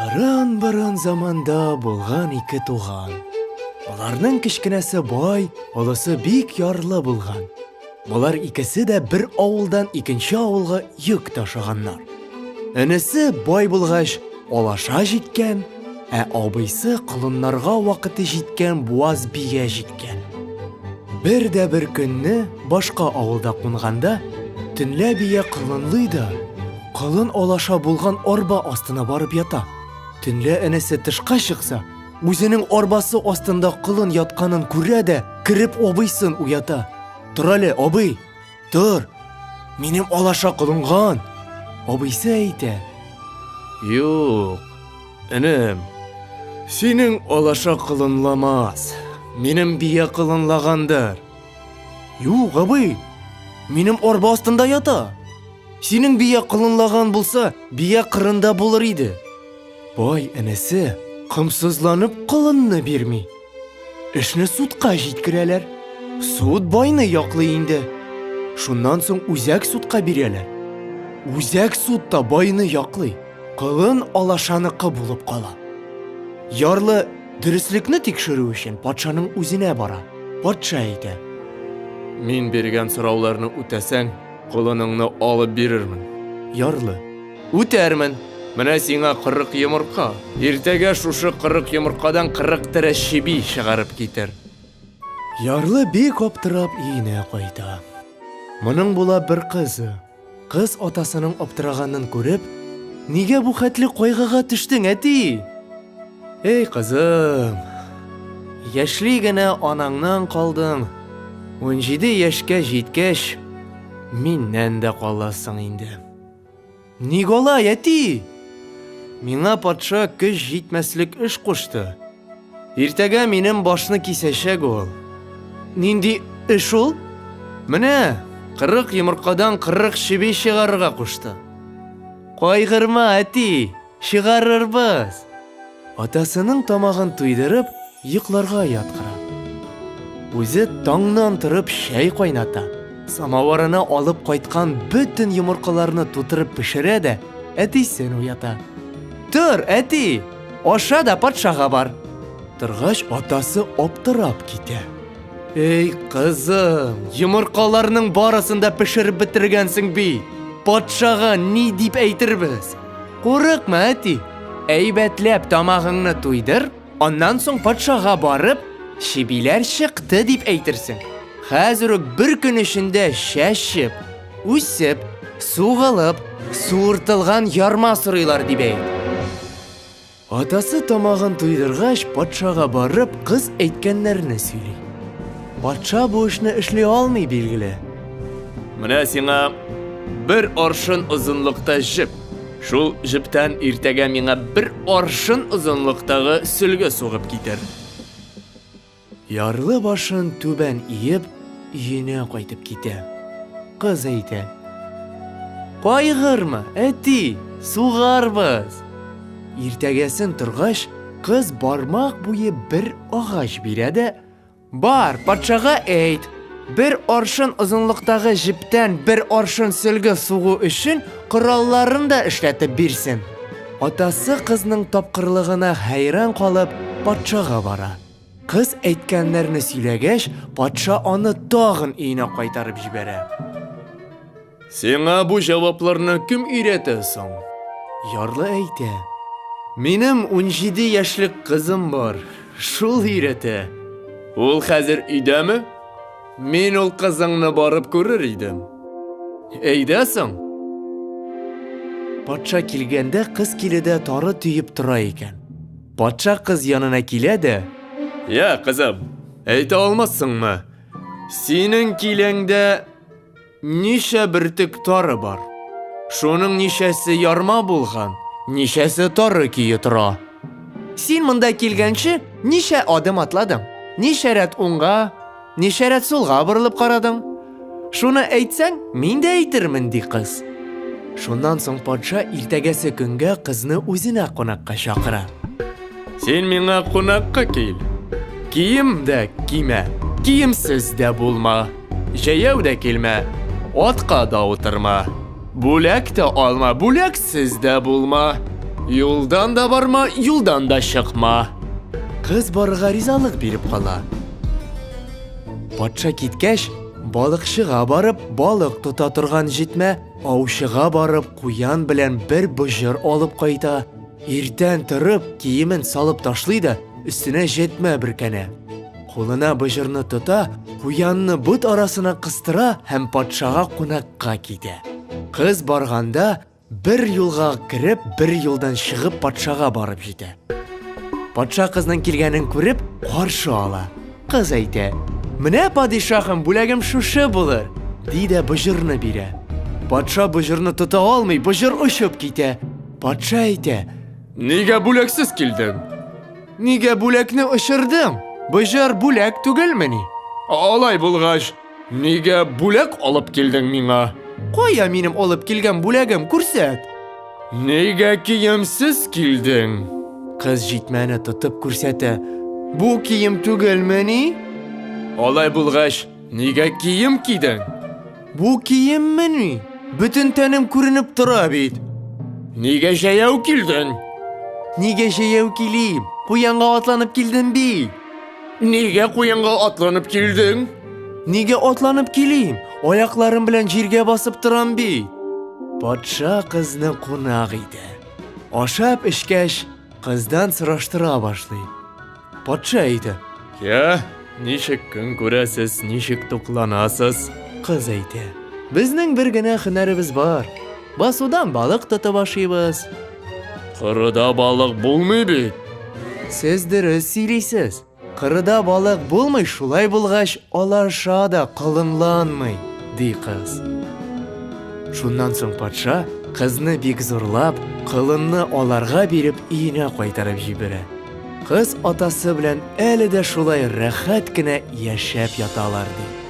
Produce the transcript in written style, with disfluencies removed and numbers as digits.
Борын-борын заманда булган ике туган. Аларның кечкенәсе бай, олысы бик ярлы булган. Болар икесе дә бер авылдан икенче авылга йөк ташыганнар. Энесе бай булгач, алаша җиткән, ә абыйсы колыннарга вакыты җиткән буаз бия җиткән. Бер дә бер көнне башка авылда кунганда, төнлә бия колынлый да, колын алаша булган арба астына барып ята. Төнлә энесе тышка чыкса, үзенең арбасы астында колын ятканын күрә дә, кереп абыйсын уята. Тор әле, абый, тор. Минем алаша колынган. Абыйсы әйтә. Юк, энем, синең алаша колынламас. Минем бия колынлагандыр. Юк, абый, минем арба астында ята. Синең бия колынлаган булса, бия кырында булыр иде. Бай энесе комсызланып колынны бирми. Эшне судка җиткерәләр. Суд байны яклый инде. Шуннан соң үзәк судка бирәләр. Үзәк суд та байны яклый. Колын алашаныкы булып кала. Ярлы дөреслекне тикшерү өчен патшаның үзенә бара. Патша әйтә. Мин биргән сорауларны үтәсәң, колыныңны алып бирермен. Ярлы. Үтәрмен. Менә сиңа 40 йомырка. Иртәгә шушы 40 йомыркадан 40 тере чеби чыгарып китер. Ярлы бик аптырап өенә кайта. Моның була бер кызы. Кыз атасының аптыраганын күреп, Нигә бу хәтле кайгыга төштең, әти? Эй, кызым, яшьли генә анаңнан калдың. 17 яшькә җиткәч, миннән дә каласың инде. Ник алай, әти? Миңа патша көч җитмәслек эш кушты. Иртәгә минем башны кисәчәк ул. Нинди эш ул? Менә, 40 йомыркадан 40 чеби чыгарырга кушты. Кайгырма, әти, чыгарырбыз. Атасының тамагын туйдырып, йокларга яткыра. Үзе таңнан торып чәй кайната. Самавырына алып кайткан бөтен йомыркаларны тутырып пешерә дә, әтисен уята. Тор, әти, аша да патшага бар. Торгач, атасы аптырап китә. Эй, кызым, йомыркаларның барысын да пешереп бетергәнсең бит. Патшага ни дип әйтербез? Курыкма, әти. Әйбәтләп тамагыңны туйдыр, аннан соң патшага барып, чебиләр чыкты дип әйтерсең. Хәзер үк бер көн эчендә чәчеп, үсеп, сугылып, суыртылган ярма сорыйлар дип әйт. Атасы тамагын туйдыргач, патшага барып, кыз әйткәннәрне сөйли. Патша бу эшне эшли алмый, билгеле. Менә сиңа бер аршын озынлыкта җеп. Шул җептән иртәгә миңа бер аршын озынлыктагы сөлге сугып китер. Ярлы башын түбән иеп, өенә кайтып китә. Кыз әйтә. Кайгырма, әти, сугарбыз. Иртәгәсен торгач, кыз бармак буе бер агач бирә дә, Бар, патшага әйт, бер аршын озынлыктагы җептән бер аршын сөлге сугу өчен коралларын да эшләтеп бирсен. Атасы кызның тапкырлыгына хәйран калып, патшага бара. Кыз әйткәннәрне сөйләгәч, патша аны тагын өенә кайтарып җибәрә. Сиңа бу җавапларны кем өйрәтә соң? Ярлы әйтә. Минем 17 яшьлек кызым бар, шул өйрәтә. Ул хәзер өйдәме? Мин ул кызыңны барып күрер идем. Әйдә соң. Патша килгәндә кыз киледә тары төеп тора икән. Патша кыз янына килә дә, Я, кызым, әйтә алмассыңмы? Синең киләңдә ничә бөртек тары бар? Шуның ничәсе ярма булган, ничәсе тары көе тора? Син монда килгәнче ничә адым атладың? Ничә рәт уңга, Ничә рәт сулга борылып карадың? Шуны әйтсәң, мин дә әйтермен, ди кыз. Шуннан соң патша иртәгәсе көнгә кызны үзенә кунакка чакыра. Син миңа кунакка кил. Кием дә кимә, киемсез дә булма. Җәяү дә килмә, атка да утырма. Бүләк тә алма, бүләксез дә булма. Юлдан да барма, юлдан да чыкма. Кыз барырга ризалык биреп кала. Патша киткәч, балыкчыга барып, балык тота торган җитмә, аучыга барып, куян белән бер боҗыр алып кайта. Иртән торып, киемен салып ташлый да, өстенә җәтмә бөркәнә. Кулына боҗырны тота, куянны бот арасына кыстыра һәм патшага кунакка китә. Кыз барганда, бер юлга кереп, бер юлдан чыгып патшага барып җитә. Патша кызның килгәнен күреп, каршы ала. Кыз әйтә: "Менә падишаһым, бүләгем шушы булыр", ди дә боҗырны бирә. Патша боҗырны тота алмый, боҗыр очып китә. Патша әйтә: "Нигә бүләксез килдең?" Нигә бүләкне очырдың? Боҗыр бүләк түгелмени? Алай булгач, нигә бүләк алып килдең миңа? Кая минем алып килгән бүләгем, күрсәт. Нигә киемсез килдең? Кыз җитмәне тотып күрсәтә. Бу кием түгелмени? Алай булгач, нигә кием кидең? Бу киеммени? Бөтен тәнем күренеп тора бит. Нигә җәяү килдең? Нигә җәяү килим? Куянга атланып килдем бит. Нигә куянга атланып килдең? Нигә атланып килим? Аякларым белән җиргә басып торам бит. Патша кызны кунак итә. Ашап эчкәч, кыздан сораштыра башлый. Патша әйтә. Я, ничек көн күрәсез, ничек тукланасыз? Кыз әйтә. Безнең бер генә һөнәребез бар. Басудан балык тотып ашыйбыз. Корыда балык булмый бит. Сез дөрес сөйлисез. Кырыда балык булмый, шулай булгач, алаша да колынланмый, ди кыз. Шуннан соң патша кызны бик зурлап, колынны аларга биреп өенә кайтарып җибәрә. Кыз атасы белән әле дә шулай рәхәт кенә яшәп яталар, ди.